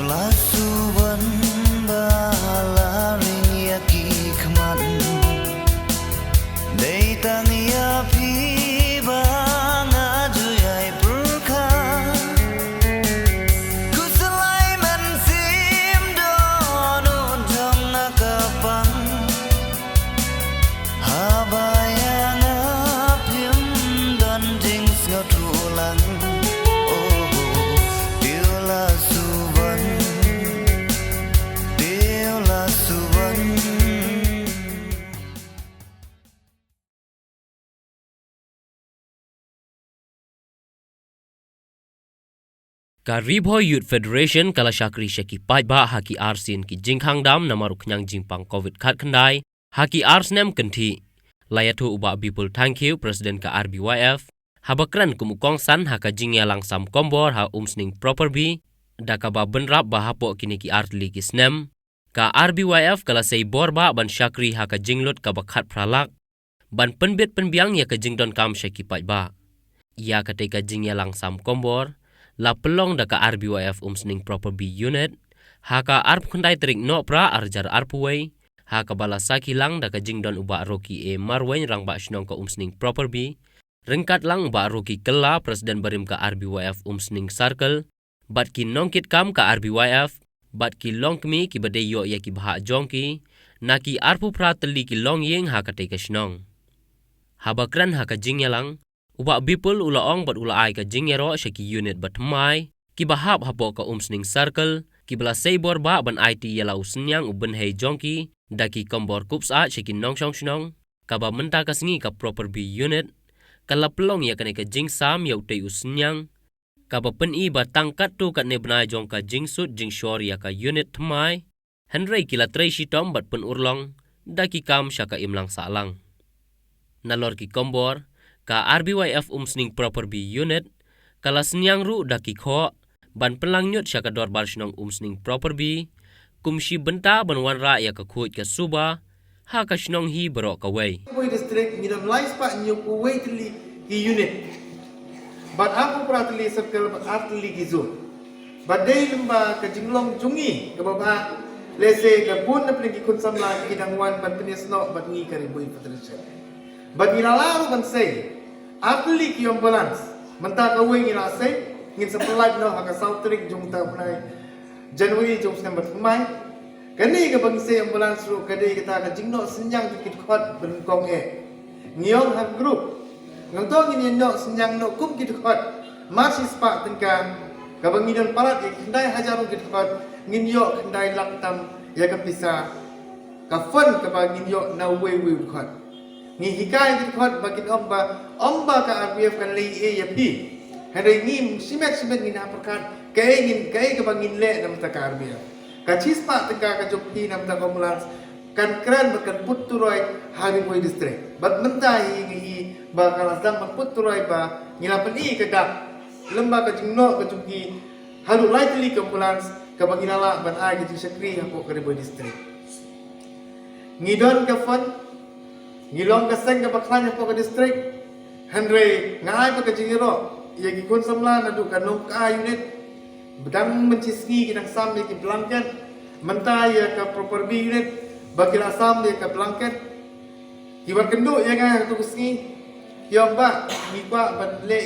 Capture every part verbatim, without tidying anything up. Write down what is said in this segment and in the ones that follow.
La suban ba la ring ïa ki khmat. Dei tang ïa phi ba nga ju ïai pyrkhat. Khuslai mynsiem don u dong na ka pang. Haba ïa nga phim don jingsngewthuh lang. Oh, te u la suban. Te u la suban. Ka Ri Bhoi Youth Federation ka la shakri sha ki paidbah ha ki arsien ki jingkhang dam namar u khñiang jingpang covid khatkhyndai ha ki arsnem kynthih. La ïathuh u Bah Bipul Thangkhiew, President ka R B Y F, haba kren kum u kongsan ha ka jingïalang sam kombor ha Umsning Properbi, da kaba bynrap ba hapoh kine ki artylli ki snem, ka R B Y F ka la sei bor bah ban shakri ha ka jinglut kaba khatphra lak, ban pynbit pynbiang ïa ka jingdonkam sha ki paidbah. Ïa katei ka jingïalang sam kombor la pynlong da ka R B Y F Umsning Properbi Unit ha ka arphew khyndai tarik Nohprah arhajar arphew wei, ha kaba la sakhi lang da ka jingdon u Bah Rocky A Marwein, Rangbah Shnong ka Umsning Properbi, ryngkat lang u Bah Rocky Kylla, President barim ka R B Y F Umsning Circle, bad ki nongkitkam ka R B Y F, bad ki longkmie kiba dei ïoh ïa ki bhah jong ki na ki arphew phra tylli ki longïing ha katei ka shnong. Haba kren ha ka jingïalang, u Bah Bipul u la ong bad u la ai ka jingïaroh sha ki unit bathymmai kiba hap hapoh ka Umsning Circle, kiba la sei bor bah ban aiti ïa la u synñiang u bynhei jong ki da ki kombor kupsah sha ki nongshong shnong, kaba mynta ka sngi ka Properbi Unit ka la pynlong ïa kane ka jingsam ïa utei u synñiang, kaba pyni ba tang katto katne bnai jong ka jingsut jingshor ïa ka unit thymmai, hynrei ki la trei shitom bad pynurlong da ki kam sha ka imlang sahlang. Nalor ki kombor, ka R B Y F Umsning Properbi Unit ka la synñiang ruh da ki khoh ban pynlang ñiut sha ka Dorbar Shnong Umsning Properbi kum shi bynta ban wanrah ïa ka khuid ka suba ha ka shnong hi baroh kawei. Ri Bhoi District ngi don lai spah hynñiewphew wei tylli ki unit, bad arphew phra tylli circle bad ar tylli ki zone. Bad dei lem bad ka jinglong jong ngi kaba bha, lehse ka bun na pdeng ki khun samla ki dang wan ban pynïasnoh bad ngi ka Ri Bhoi Federation. Bad ngi la lah ruh ban sei ar tylli ki ambulance. Mynta kawei ngi la sei, ngin sa pynlait noh ha ka saw tarik jong u bnai January jong u snem bathymmai. Kane kaba ngi sei ambulance ruh ka dei kata ka jingnoh synñiang jong ki dkhot ba nyngkong eh. Ngi ong ha ka group, nangta ngin ïa noh synñiang noh kum ki dkhot mar shi spah tyngka, kaba ngi don palat ïa ki khyndai hajar ki dkhot, ngin ïoh khyndai lak tam ïa ka pisa, ka fund kaba ngin ïoh na uwei uwei u dkhot. Ngi hikai ki dkhot ba kin ong ba, ym ba ka R B F kan leh ei ei ïa phi. Hynrei ngi shimet shimet ngin ïa pyrkhat kaei ngin, kaei kaba ngin leh na bynta ka R B F. Ka shi spah tyngka ka jong phi na bynta ka ambulance kan kren bad kan put turoi ha Ri Bhoi District. Bad mynta hi ngi i ba ka la sdang ban put turoi ba ngi la pyni ka dak lem bad ka jingnoh ka jong ki haduh lai tylli ka ambulance kaba ngi la lah ban ai ka jingshakri hapoh ka Ri Bhoi District. Ngi don ka fund, ngi long ka seng kaba khlaiñ hapoh ka district. Hynrei nga ai ba ka jingïaroh ïa ki khun samla naduh ka Nongkyndai unit, ba dang mynta shi sngi ki dang sam ïa ki blanket. Mynta ïa ka Properbi unit ba ki la sam ïa ka blanket. Ki wan kynduh ïa nga ha kato ka sngi, ki ong ba ngi kwah ban leh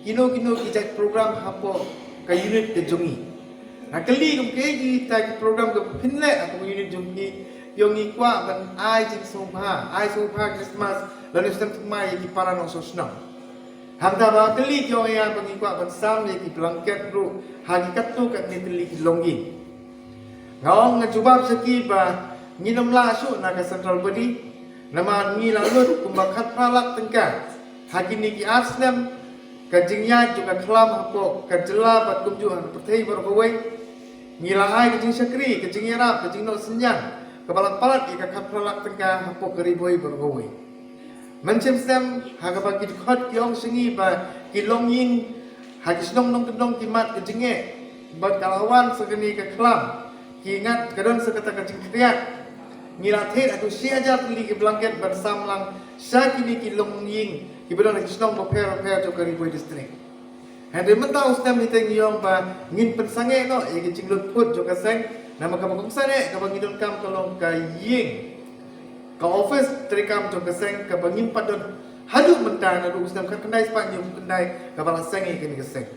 kino kino ki jait program hapoh ka unit ka jong ngi. Nga kylli kum kiei kita ki program kaba phin leh hapoh ka unit jong phi, ki ong ngi kwah ban ai jingsngewbha, ai sngewbha Christmas lane snem thymmai ïa ki para nongshong shnong. Hangta ba kylli ki ong ïa ba ngi kwah ban sam ïa ki blanket ruh ha ki katto katne tylli ki longïing. Nga ong nga jubab sha ki ba ngin ym lah shuh na ka central body, namar ngi la lut kumba khatphra lak tyngka ha kine ki ar snem ka jingïaid jong ka khlam hapoh ka jylla bad kumjuh ha ka pyrthei baroh kawei. Ngi la ai ka jingshakri, ka jingïarap, ka jingnoh synñiang kaba la palat ïa ka khatphra lak tyngka hapoh ka Ri Bhoi baroh kawei. Mynshem snem ha kaba ki dkhot ki ong sha ngi ba ki longïing ha ki shnong nongkyndong ki mad ka jingeh bad ka la wan sa kane ka khlam, ki ngat ka don sa kata ka jingkhriat. Ngi la thied haduh shi hajar tylli ki blanket ban sam lang sha kine ki longïing kiba don ha ki shnong bapher bapher jong ka Ri Bhoi District. Hynrei mynta u snem hi te ngi ong ba ngin pynsangeh noh ïa ka jinglut phut jong ka seng. Namar kaba kongsan eh kaba ngi donkam ka long ka ïing, ka office treikam jong ka seng kaba ngim pat don haduh mynta, naduh u snem khatkhyndai spah hynñiewphew khyndai kaba la seng ïa kane ka seng.